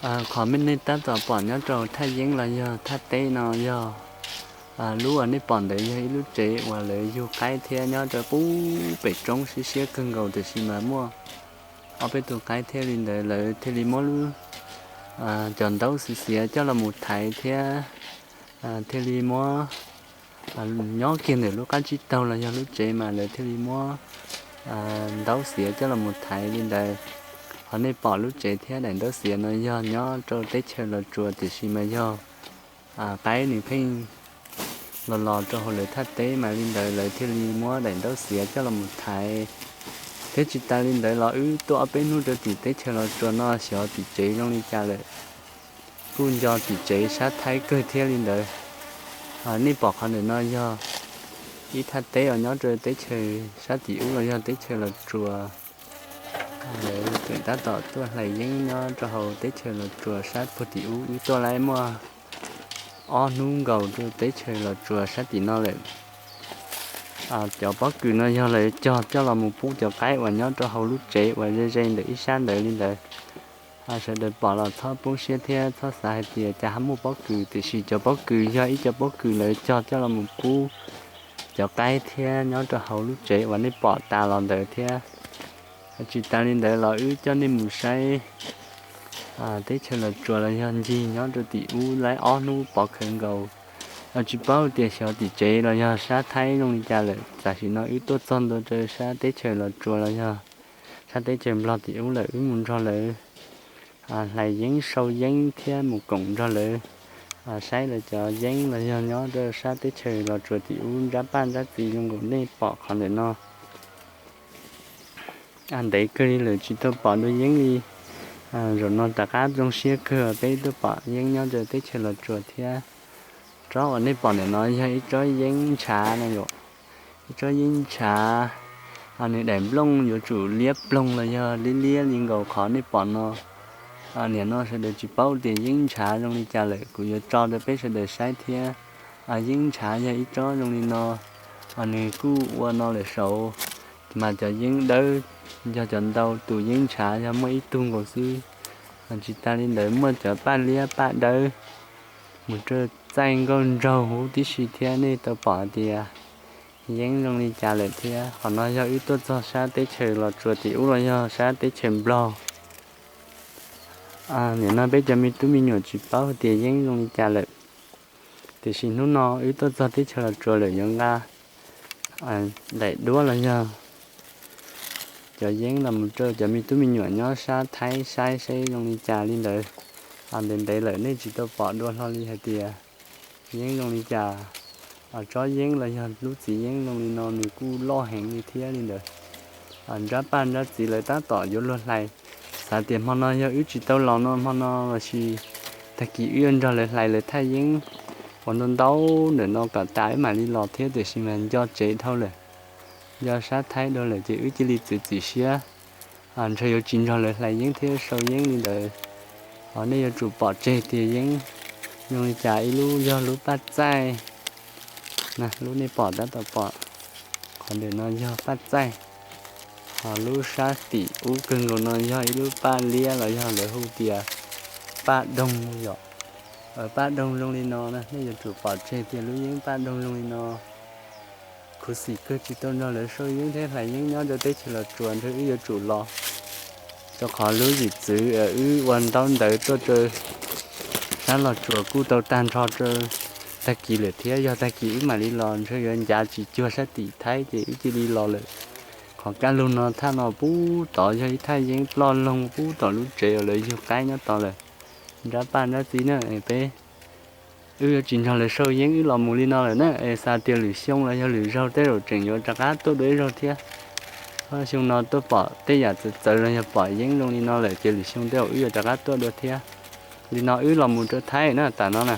Qhov nej tab tom pom nyob rau thaj yeeb los yog thaj teb no yog lub uas nej pom ntawd yog ib lub tsev uas lawv yug qaib thiab nyob rau pub pem roob siab siab kawg nkaus, tiam sis mas muaj ob peb tus qaib thiaj li ntawd lawv thiaj li muab lub cov ntaub xiav xiav coj los mus thaiv thiab thiaj li muab nyob kiag ntawm lub qab tsib taug los yog lub tsev mas lawv thiaj li muab ntaub xiav coj los mus thaiv li ntawd. Qhov nej pom lub tsev thiab daim ntaub xiav no yog nyob rau teb chaws Los Tsuas, tiam sis mas yog qaib nws pheej los los rau hauv lawv thaj teb mas li ntawd lawv thiaj li muab daim ntaub xiav coj los mus thaiv. Thiab tsis tas li ntawd los wb tuaj ob peb hnub rau tim teb chaws Los Tsuas no xyov tim tsev zoo li cas lawm, kuj nco tim tsev sab Thaib kawg thiab li ntawd. Nej pom qhov ntawm no yog ib thaj teb uas nyob rau teb chaws sab tim ub los yog teb chaws Los Tsuas. Lawv tseem tab tom tuaj hlais yeeb nyob rau hauv teb chaws Los Tsuas sab puag tim ub, wb tuaj lawm muaj ob hnub nkaus rau teb chaws Los Tsuas sab tim no lawm. Cov pob kws no yog lawv cog coj los mus pub cov qaib uas nyob rau hauv lub tsev uas ze ze ntawm ib sab ntawd li ntawd. Sawv daws pom los txhob poob siab thiab txhob xav hais tias cas ho muaj pob kws, tiam sis cov pob kws yog ib co pob kws lawv cog coj los mus pub cov qaib thiab nyob rau hauv lub tsev uas nej pom tas los ntawd thiab. Tsis tas li ntawd los wb coj nej mus saib teb chaws Los Tsuas los yog ncig nyob rau tim ub lawm ob hnub pov khawv nkaus. Tsis paub tias xyov tim tsev los yog sab Thaib zoo li cas lawm, tam sim no wb tuaj txog ntua rau sab teb chaws Los Tsuas los yog sab teb chaws Nplog tim ub lawm, wb mus nrog lawv hlais yeeb sau yeeb thiab mus koom nrog lawv saib lawv cov yeeb los yog nyob rau sab teb chaws Los Tsuas tim ub nrab paj nrab txiv zoo nkaus nej pom qhov ntawm no. Ntev kawg li lawm tsis tau pom dua yeeb li. Zaum no rov qab zoo siab kawg peb tuaj pom yeeb nyob rau teb chaws Los Tsuas thiab. Tsob uas nej pom ntawm no yog ib tsob yeeb ntshav no yom, ib tsob yeeb ntshav. Nws daim nplooj yuav tsum liab ploog los yog liab liab li nkaus qhov nej pom no. Nim no sawv daws tsis paub tias yeeb ntshav zoo li cas lawm, kuv yuav tso rau peb sawv daws saib thiab. Yeeb ntshav yog ib tsob zoo li no, nws kuj ua no lawm saud, mas cov yeeb dawb yog cov ntau, tus yeeb ntshav yog muaj ib tug nkaus xwb. Tsis tas li ntawd muaj cov paj liab paj dawb mus rau txaij nkauj nraug huv tib si thiab. Nej tau pom tias yeeb zoo li cas lawm thiab. Qhov no yog wb tuaj txog sab teb chaws Los Tsuas tim ub los yog sab teb chaws Nplog. Nim no peb cov me tub me nyuam tsis paub tias yeeb zoo li cas lawm, tiam sis hnub no wb tuaj txog teb chaws Los Tsuas lawm yuav nqa daim duab los yog cov yeeb los mus rau cov me tub me nyuam nyob sab Thaib saib seb zoo li cas li ntawd. Ntev ntev lawm nej tsis tau pom dua hlo li hais tias yeeb zoo li cas. Tsob yeeb los yog lub txiv yeeb zoo li no nws kuj loj heev li thiab li ntawd. Nrab paj nrab txiv lawv tab tom yuav luag hlais. Xav tias hmo no yog wb tsis tau los no hmo no lossis tag kis wb yuav nrog lawv hlais lawv thaj yeeb uas ntau ntau ntawm no kom tas wb mam li los thiab, tiam sis mas nco tsev dhau lawm, nco sab Thaib dhau lawm ces wb cia li txiav txim siab ntshe yuav tsis nrog lawv hlais yeeb thiab sau yeeb li ntawd. Ho nej yuav tsum pom tseg tias yeeb zoo li cas. Ib lub yog lub paj txaij, lub nej pom tab tom pom, qhov ntawm no yog paj txaij. Ho lub sab tim ub kawg nkaus no yog ib lub paj liab los yog lawv hu tias paj doog yom. Paj doog zoo li no na, nej yuav tsum pom tseg tias lub yeeb paj doog zoo li no. Khuv xim kawg tsis tau nrog lawv sau yeeb thiab hlais yeeb nyob rau teb chaws Los Tsuas, ntshe wb yuav tsum los, rau qhov lub zim txwv wb ua ntaub ntawv tuaj rau sab Los Tsuas kuj tau tag nrho rau tag kis lawm thiab. Yog tag kis wb mam li los ntshe yuav ncav tsis cuag sab tim Thaib ces wb cia li los lawm. Qhov kaj lug no thaj no pub tod yog ib thaj yeeb ploj loog pub tom lub tsev uas lawv yug qaib nyob tod lawm. Nrab paj nrab txiv na, peb wb yuav tsis nrog lawv sau yeeb, wb los mus li no lawm na, es xav tias lwm xyoo los yog lwm zaug tej zaum tseem yuav rov qab tuaj dua ib zaug thiab. Xyoo no tuaj pom tej yam txawv txawv los yog pom yeeb zoo li no lawm ces lwm xyoo tej zaum wb yuav rov qab tuaj dua thiab. Li no wb los mus rau Thaib na, tam no na,